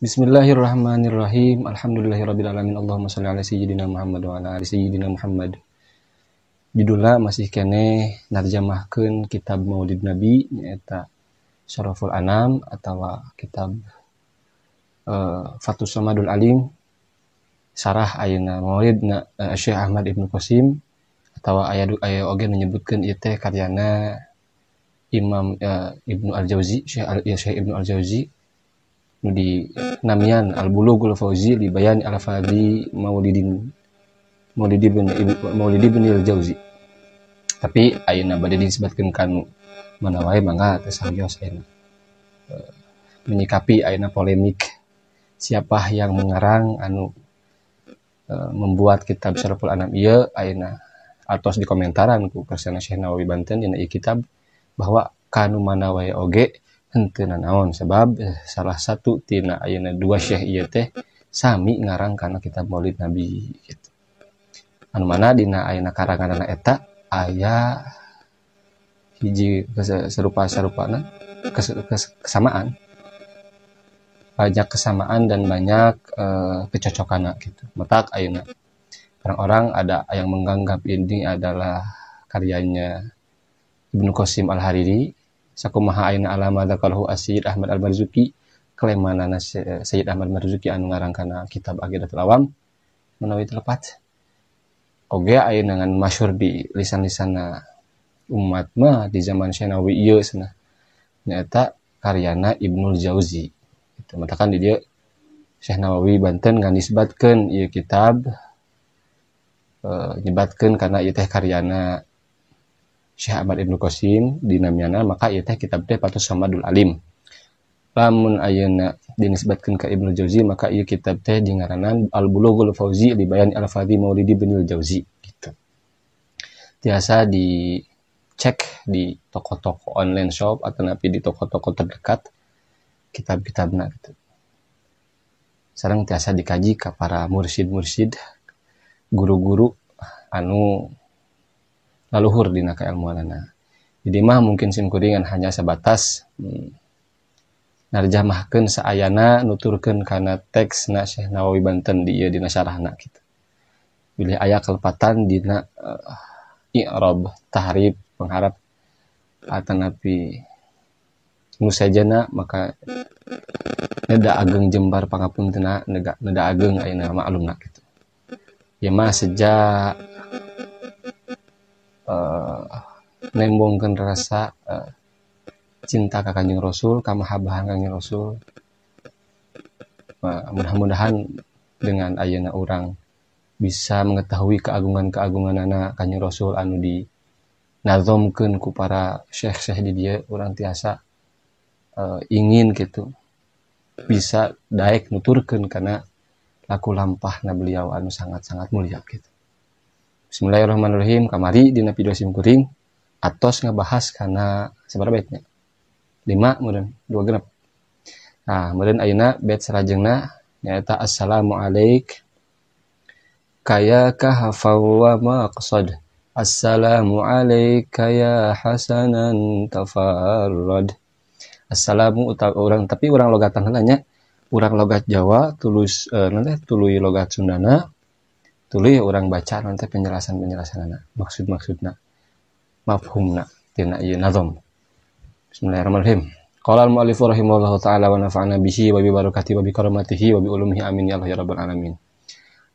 Bismillahirrahmanirrahim. Alhamdulillahirabbil alamin. Allahumma shalli ala sayyidina Muhammad wa ala ali sayyidina Muhammad. Judulna masih keneh narjamahkeun kitab Maulid Nabi nyaeta Syaraful Anam atawa kitab Fathus Samadul Alim sarah ayeuna Maulidna Syekh Ahmad Ibnu Qasim atawa aya aya oge menyebutkeun ieu teh karyana Imam Ibnu Al-Jauzi, Syekh Ibnu Al-Jauzi nu di namian Al-Bulughul Fauzi li bayani al-fadhi Maulidin Maulid Ibn Al-Jauzi. Tapi ayeuna bade disebutkeun kanu mana wae mangga teu sarios ayeuna. Menyikapi ayeuna polemik siapa yang mengarang anu membuat kitab Syaraful Anam ieu ayeuna atos dikomentaran ku Karsana Syekh Nawawi Banten dina ieu kitab bahwa kanu mana wae oge henteu nanaon sebab salah satu tina ayeuna dua syekh ieu teh sami ngarang kana kitab Maulid Nabi gitu. Anu mana dina ayeuna karanganana eta aya hiji serupa-serupana kesamaan, banyak kesamaan dan banyak kecocokan gitu. Matak ayeuna orang-orang ada yang menganggap ini adalah karyanya Ibnu Qasim Al-Hariri. Sakumaha ayeuna alama dzakalahu As-Sayyid Ahmad Al-Marzuki, klemanana Sayyid Ahmad Marzuki anu ngarang kana kitab Aqidatul Awam menawi telepat. Oge ayeuna ngan masyhur di lisan-lisanna umat mah di zaman Syekh Nawawi ieu cenah nyaeta karyana Ibnul Jauzi. Itu matakan di dieu Syekh Nawawi Banten nganisbatkeun ieu kitab, nyebatkeun kana ieu teh karyana Syekh Ahmad Ibnu Qasim dinamiana, maka ieu teh kitab teh Fathus Samadul Alim. Lamun ayeuna dinisbatkeun ka Ibnu Jauzi maka ieu kitab teh dingaranan Al-Bulughul Fauzi li bayani al-fadhi Maulid Ibnul Jauzi gitu. Tiasa dicek di toko-toko online shop atau napi di toko-toko terdekat kitab-kitabna gitu. Sareng tiasa dikaji ka para mursyid-mursyid, guru-guru anu laluhur dina keilmuanana. Jadi mah mungkin sim kuringan hanya sebatas narjamahkeun saayana nuturkeun kana teksna Syekh Nawawi Banten di ieu dina syarahna gitu. Bilih aya kelepatan dina i'rab, tahrib, pengharap atanapi nu sajana maka neda ageng jembar pangapuntenna, neda ageng ayeuna maklumna gitu. Ya mah sejak nembongkeun rasa cinta ka Kanjeng Rasul, ka mahabbahan Kanjeng Rasul. Mudah-mudahan dengan ayeuna urang bisa mengetahui keagungan-keagunganana Kanjeng Rasul anu di nazomkeun ku para syekh-syekh di dieu, urang tiasa ingin gitu bisa daek nuturkeun kana laku lampahna beliau anu sangat-sangat mulia gitu. Bismillahirrahmanirrahim. Kamari dina video sim kuring atos ngebahas kana sabaraha baitnya? 5 meureun, 2 genep. Nah, meureun ayeuna bait salajengna nyaeta assalamu alaik kaya kahfa wa maqsad. Assalamu alaika ya hasanan tafarrad. Assalamu urang tapi urang logatan heula nya. Urang logat Jawa tulus nanti tuluy logat Sundana. Tuluy urang baca nanti penjelasan-penjelasanana, maksud-maksudna, mafhumna tina ieu nazam. Bismillahirrahmanirrahim. Qala al-mu'allif rahimahullahu taala wa nafa'ana bihi wa bi barakatihi wa bi karamatihi wa bi ulumihi amin ya Allah ya rabbal alamin.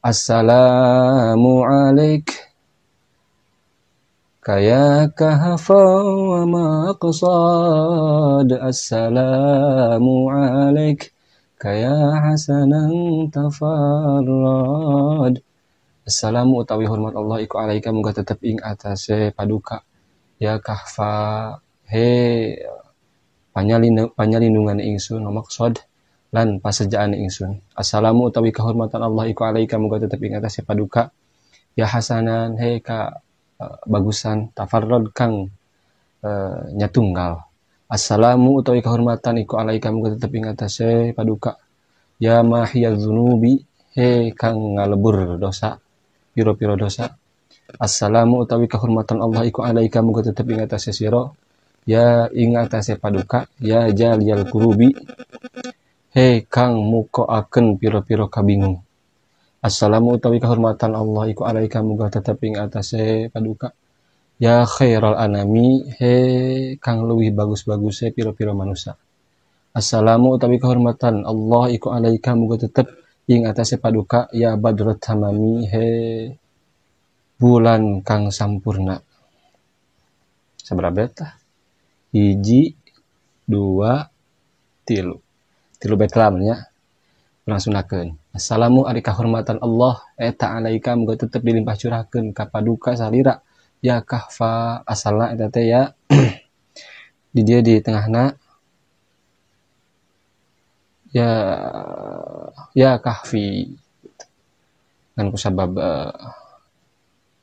Assalamu alaik kaya kahfa wa maqsad. Assalamu alaik kaya hasanan tafarrad. Assalamu utawi hormat Allah iku alaika muga tetep ing atase paduka ya kahfa he panyalindungan ingsun maksud lan pasejaan ingsun. Assalamu utawi kehormatan Allah iku alaika muga tetep ing atase paduka ya hasanan he ka bagusan tafarrad kang nyatunggal. Assalamu utawi kehormatan iku alaika muga tetep ing atase paduka ya mahiyaz dzunubi he kang ngalebur dosa piro-piro dosa. Assalamu utawi kehormatan Allah iku alaika muga tetep ing atase sira ya ing atase paduka ya jaliyal kurubi He kang mukoakeun pira-pira kabingung. Assalamu utawi kahormatan Allah iku alaika muga tetep ing atase paduka. Ya khairal anami he kang leuwih bagus-baguse pira-pira manusa. Assalamu utawi kehormatan Allah iku alaika muga tetep ing atase paduka ya badrut tamami he bulan kang sampurna. Sabaraha tah? 1 2 3. 3 bait nya. Langsunakeun. Assalamu alika hormatan Allah eta alaika muga tetep dilimpah curahkeun ka paduka salira ya kahfa asalna eta teh ya di dia di tengahna ya ya kahfi ngan kusabab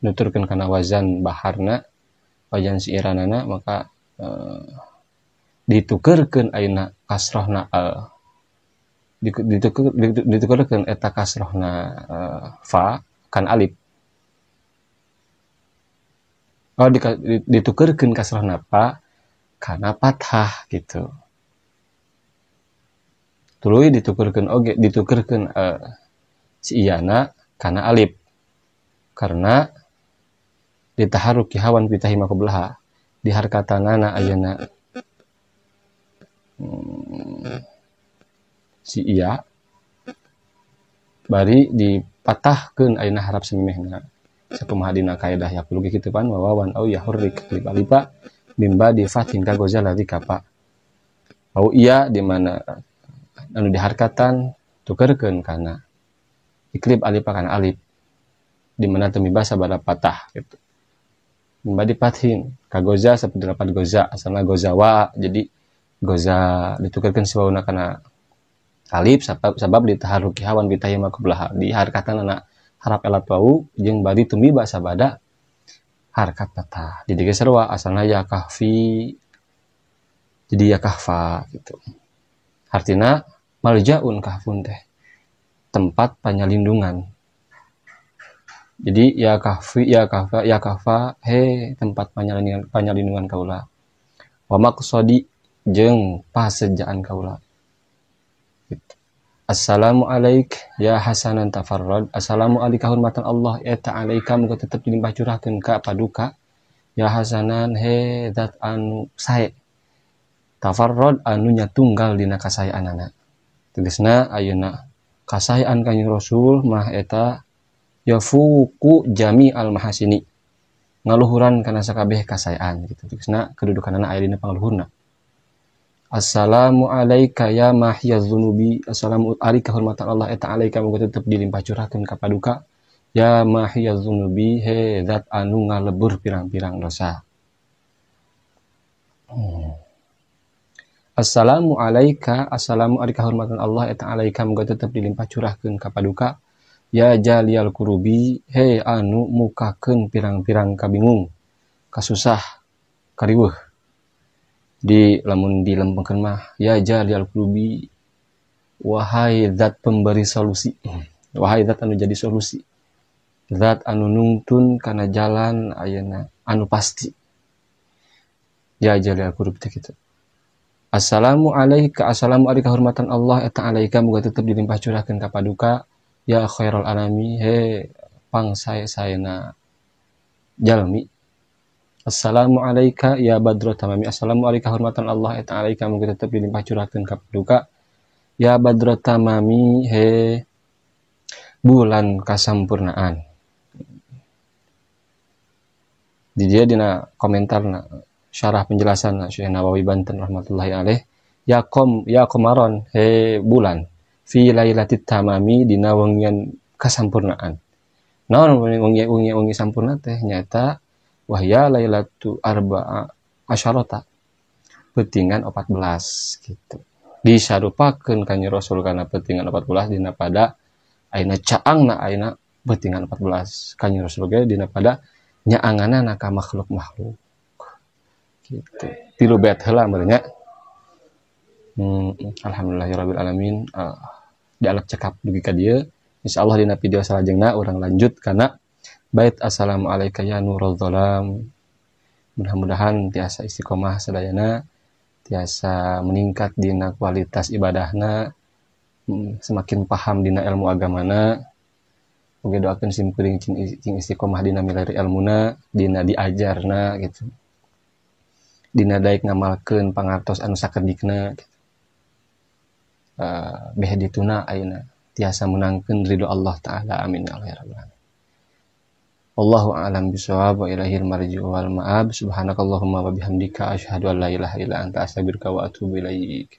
nuturkeun kana wazan baharna wazan siiranana maka ditukerkeun ayeuna kasrohna ditukerkeun eta kasrohna fa kan alif. Oh, ditukerkeun kasrohna fa kana fathah gitu. Tuluy ditukerkeun oge ditukerkeun si iyana kana alif. Karena ditaharuki hawan pitahi makoblaha diharkatanana ayeuna si iya bari dipatahkeun ayeuna harap semimehna sakumaha dina kaedah yaqulu kitu pan wawan au yahurrik lipa-lipa mimba di fathin ka gozalati kapa au iya di mana anu diharkatan tukerkeun kana iklib alif kana alif di mana tumiba sabada patah gitu mimba di fathin ka goza saperti lapan goza asalna gozawa jadi goza ditukerkeun siwauna kana alif sabab ditaharuki hawan bitahi makoblaha diharkatan anak harap elat wau jeung bari tumiba sabada harkat patah di dieu sarua asalna ya kahfi jadi ya kahfa gitu. Artina maljaun kahfun teh tempat panyalindungan. Jadi ya kahfi ya kahfa ya kahfa he tempat panyalindungan panyalindungan kaula. Wa maqsadi jeung pasejaan kaula. Gitu. Assalamu alaik ya hasanan tafarrad. Assalamu alaika hormatan Allah eta alaika muga tetep dilimpah curahkeun ka paduka ya hasanan he zat anu sae. Tafarrad anu nya tunggal dina kasaeanana. Tegasna ayeuna kasaean Kanjeng Rasul mah eta yafuqu jami al mahasini. Ngaluhuran kana sakabeh kasaean gitu. Tegasna kedudukanana aya dina pangluhurna. Assalamu alaika ya mahyaz dzunubi. Assalamu alaika hormatan Allah eta alaika muga tetep dilimpah curahkeun ka paduka ya mahyaz dzunubi he zat anu ngalebur pirang-pirang dosa. Assalamu alaika assalamu alaika hormatan Allah eta alaika muga tetep dilimpah curahkeun ka paduka ya jaliyal kurubi he anu mukakeun pirang-pirang kabingung kasusah kariweuh. Di lamun dilempengkeun mah ya jaliyal kurubi wahai zat pemberi solusi, wahai zat anu jadi solusi, zat anu nungtun kana jalan ayeuna anu pasti ya jaliyal kurubi teh kitu. Assalamu alaika assalamu alaika hormatan Allah eta alaika muga tetep dilimpah curahkeun ka paduka ya khairul anami he pangsae-saena jalmi. Assalamu alaika ya badro tamami. Assalamu alaika hormatan Allah eta alaika muga tetep dilimpah curahkeun ka paduka ya badro tamami he bulan kasampurnaan. Di dia dina komentarna syarah penjelasan Syekh Nawawi Banten rahmatullahi alaih ya kom ya komaron he bulan fi lailatit tamami dina wengian kasampurnaan. Naon wengi sampurna teh nyata wahya lailatu arba'a asyarata petingan 14 gitu. Disarupakeun ka Rasul kana petingan 14 dina pada ayeuna caangna ayeuna petingan 14 ka Rasul ge dina pada nyaanganana ka makhluk-makhluk gitu. Tilu bait heula meureun nya. Alhamdulillahirabbil alamin. Dialog cekap dugi ka dieu. Insyaallah dina video salajengna urang lanjut kana bait assalamu alaika ya nurul zalam. Mudah-mudahan tiasa istiqomah sadayana, tiasa meningkat dina kualitas ibadahna, Semakin paham dina ilmu agamana. Oge doakeun sim kuring cing istiqomah dina milari ilmuna, dina diajarna gitu. Dina daek ngamalkeun pangartos anu sakedikna gitu. Beh dituna ayeuna tiasa menangkeun ridho Allah taala, amin ya Allah ya rabbal alamin. Wallahu a'lam bishawab wa ilaihil marji'u wal ma'ab. Subhanakallahumma wa bihamdika asyhadu an la ilaha illa anta astaghfiruka wa atubu ilaik.